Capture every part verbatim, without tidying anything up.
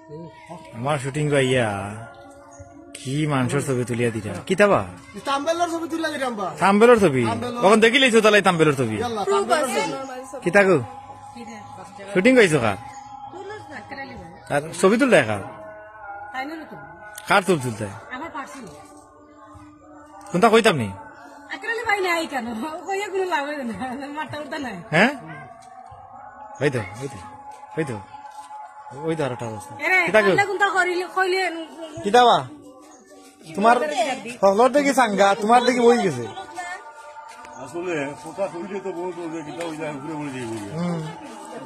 আমার শুটিং ভাইয়া কি মানষর ছবি তুলিয়া দিরা? কিতা বা? থাম্বেলর ছবি তুলিয়া দিরাম বা। থাম্বেলর ছবি? থাম্বেলর। অখন দেখিলাইছো তাইলে থাম্বেলর ছবি? ইয়াল্লা, থাম্বেলর ছবি। কিতা গো? শুটিং কইছো কার? আর ছবি তুলতে কার? কার ছবি তুলতে? কোনটা কইতাম নি? আকরালি ভাই নাই কেন? কইয়া কোনো লাভ হইবে না। মাথা উঠা নাই। হ্যাঁ? ওই তো, ওই তো, ওই তো। ওই তো আরেকটা অবস্থা। এরে, কিতা কই? কান্না কোনটা করিলে, কইলে, কিতা বা? তোমার হকলর দেখি চাঙ্গা, তোমার দেখি বই গেছে। আসলে কথা কইলে তো বলতো যে কিতা ওই যায় ঘুরে ঘুরে দিয়ে ঘুরে। হুম।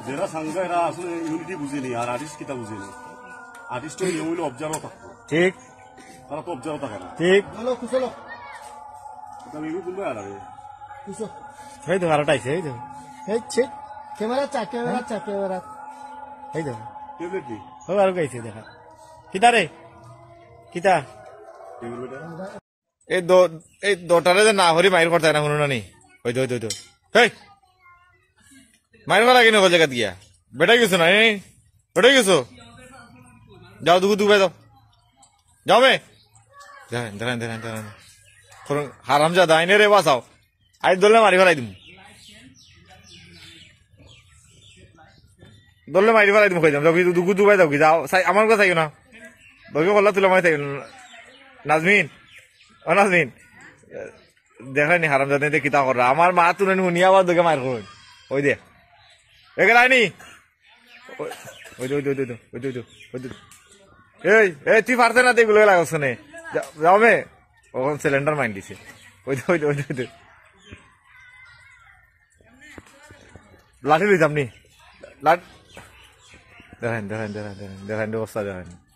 যারা চাঙ্গা এরা আসলে ইউনিটি বুঝেনি, আর আর্টিস্ট কিতা বুঝেনি। আর্টিস্ট হইলে অবজারভার থাকতো। ঠিক। তারা তো অবজারভার থাকে না। ঠিক। চলো, চলো। এটা আমি কোন ভাই আর আরে? এই তো আরেকটা আইছে, এই তো। এই ছে, ক্যামেরা চা, ক্যামেরা চা, ক্যামেরা। এই তো। ট্যাবলেট কি? ও, আরো গাইছে দেখা। কিতা রে? কিতা? ট্যাবলেট এটা? এই দ-, এই দটারে যে না হরি মাইর করতে না, হুনো না নি? ওই তো, ওই তো, ওই তো। হেই! মাইর করা কেন জায়গা দিয়া? বেটাই গেছো না, এই? বেটাই গেছো? যাও, দুগু দুবাই যাও। যাও মে। দাঁড়ান, দাঁড়ান, দাঁড়ান, দাঁড়ান। করুন, হারামজাদা, আইনে রে বাঁচাও। আই দলে মারি ফেলাই দিমু। দলে মারি ফেলাই দিমু, কই যাম। যাও কি, দুগু দুবাই যাও কি? যাও, চাই-, আমার কথা চাইও না। দগে কল্লা তুলে মারি চাইও না। নাজমিন, ও নাজমিন। দেখেনি হারামজাদা, এতে কিতা কররা? আমার মা তুলে হুনিয়া আবার দগে মার করুন। ওই দে। একে রায়নি। ওই, ওই দে, ওই দে, ওই দে, ওই দে, ওই দে, ওই দে। এই, এই, তুই পারতে না, তুই এগুলো লাগাস কেনে? যা-, যাও মে। ওখান সিলিন্ডার মাইন দিছে। ওই দে, ওই দে, ওই দে, ওই দে। লাঠি লইতাম নি? লাঠ-, দেখেন, দেখেন, দেখেন, দেখেন, দেখেন, অবস্থা দেখেন।